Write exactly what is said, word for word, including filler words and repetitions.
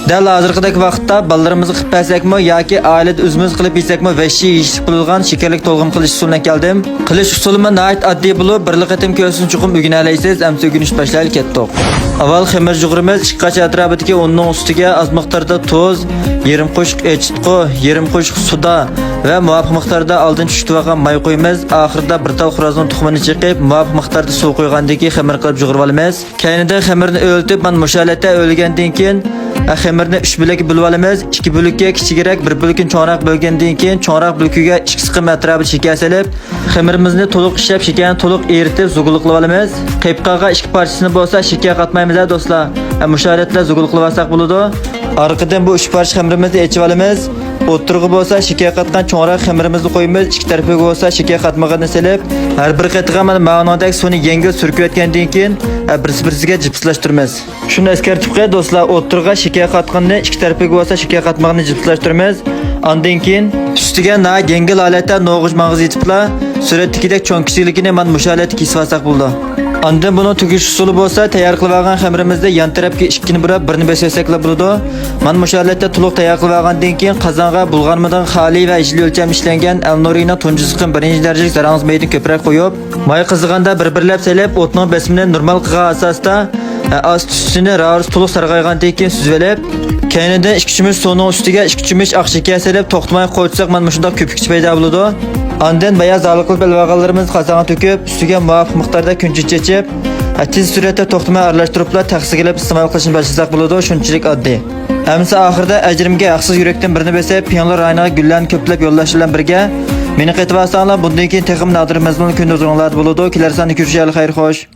دەل ھازىرقىدەك ۋاقىتتا بالىلىرىمىزغا قىلىپ بەرسەكمۇ ياكى ئائىلىدە ئۆزىمىز قىلىپ يېسەكمۇ ۋەھشىي يېيىشلىك بولىدىغان شېكەرلىك تولغىما قىلىش ئۇسۇلىنى كەلدىم. قىلىش ئۇسۇلىمۇ ناھايىتى ئاددىي بولۇپ، بىرلا قېتىم كۆرسىڭىز چوقۇم ئۆگىنەلەيسىز. ئەمسە ئۆگىنىش باشلايلى، كەتتۇق. ئاۋۋال خېمىر جۇغۇرىمىز ئىككى قاچا ئەتراپىدىكى ئۇننىڭ ئۈستىگە ئاز مىقداردا تۇز، يېرىم قوشۇق ئېچىتقۇ، يېرىم قوشۇق سودا ۋە مۇۋاپىق مىقداردا ئالدىن چۈشۈرتۈۋالغان ماي قۇيىمىز. ئاخىرىدا بىر تال خورازنىڭ تۇخۇمىنى چېقىپ، مۇۋاپىق مىقداردا سۇ قۇيغاندىن كېيىن خېمىر قىلىپ جۇغۇرۇۋالىمىز. كەينىدىن خېمىرنى ئۆرلىتىپ، مانا مۇشۇ ھالەتتە ئۆرلىگەندىن كېيىن، خېمىرنى ئۈچ بۆلەككە بۆلۈۋالىمىز. ئىككى بۆلەككە كىچىكرەك، بىر بۆلىكىنى چوڭراق بۆلگەندىن كېيىن، چوڭراق بۆلىكىگە ئىككى سىقىم ئەتراپىدا شېكەر سېلىپ، خېمىرىمىزنى تولۇق ئىشلەپ، شېكەرنى تولۇق ئېرىتىپ، زۇگۇلۇقلىۋالىمىز. قېپىقىغا ئىككى پارچىسىنى بولسا شېكەر قاتمايمىز ھە دوستلار. ھە، مۇشۇ ھالەتتە زۇگۇلۇقلىۋالساق بولىدۇ. ئارقىدىن بۇ ئۈچ پارچە خېمىرىمىزنى ئېچىۋالىمىز. ئوتتۇرىغا بولسا شېكەر قاتقان چوڭراق خېمىرىمىزنى قويىمىز. ئىككى تەرىپىگە بولسا شېكەر قاتمىغىنىنى سېلىپ، ھەر بىر قېتىغا مانا ماۋۇنىڭدەك سۇنى يەڭگىل سۈركۈۋەتكەندىن كېيىن، ھە، بىرسى بىرسىگە جىپسلاشتۇرىمىز. شۇنى ئەسكەرتىپ قوياي دوستلار، ئوتتۇرىغا شېكەر قاتقىنىنى، ئىككى تەرىپىگە بولسا شېكەر قاتمىغىنىنى جىپسلاشتۇرىمىز. ئاندىن كېيىن ئۈستىگە ناھايىتى يەڭگىل ھالەتتە نوغۇچ ماڭغىزى يېتىپلا، سۈرەتتىكىدەك چوڭ كىچىكلىكىنى مانا مۇشۇ ھالەتتە كېسىۋالساق بولىدۇ. ئاندىن بۇنىڭ تۈگىشى ئۇسۇلى بولسا، تەييار قىلىۋالغان خېمىرىمىزنى يان تەرەپكە ئىككىنى بۇراپ، بىرنى بېسىۋەتسەكلا بولىدۇ. مانا مۇشۇ ھالەتتە تولۇق تەييار قىلىۋالغاندىن كېيىن، قازانغا بۇلغانمىدىن خالىي ۋە يېشىل ئۆلچەمدە ئىشلەنگەن ئەلنۇرىنىڭ تۇنجى سىقىم بىرىنچى دەرىجىلىك زەرەڭزە مېيىدىن كۆپرەك قويۇپ، ماي قىزىغاندا بىر-بىرلەپ سېلىپ، ئوتنىڭ بېسىمىنى نورمال قىلغان ئاساستا، ئاستى ئۈستىنى راۋۇرۇس تولۇق سارغايغاندىن كېيىن سۈزۈۋېلىپ، كەينىدىن ئىككى چۆمۈچ سۇنىڭ ئۈستىگە ئىككى چۆمۈچ ئاق شېكەر سېلىپ، توختىماي قوچساق، مانا مۇشۇنداق كۆپۈكچە پەيدا بولىدۇ. ئاندىن بايا زالىق قىلىپ ئېلىۋالغانلىرىمىزنى قازانغا تۆكۈپ، ئۈستىگە مۇۋاپىق مىقداردا كۈنچە چېچىپ، تېز سۈرئەتتە توختىماي ئارىلاشتۇرۇپلا تەخسىگە ئېلىپ ئىستېمال قىلىشنى باشلىساق بولىدۇ. شۇنچىلىك ئاددىي. ئەمسە ئاخىرىدا ئەجرىمگە ھەقسىز يۈرەكتىن بىرنى بېسىپ، پىڭلې رايونىغا گۈللەرنى كۆپلەپ يوللاش بىلەن بىرگە، مېنى قېتىۋالساڭلار، بۇندىن كېيىن تېخىمۇ نادىر مەزمۇنلۇق كۈن ھۇزۇرۇڭلاردا بولىدۇ. كېلەر ساندا كۆرۈشەيلى، خەير خوش.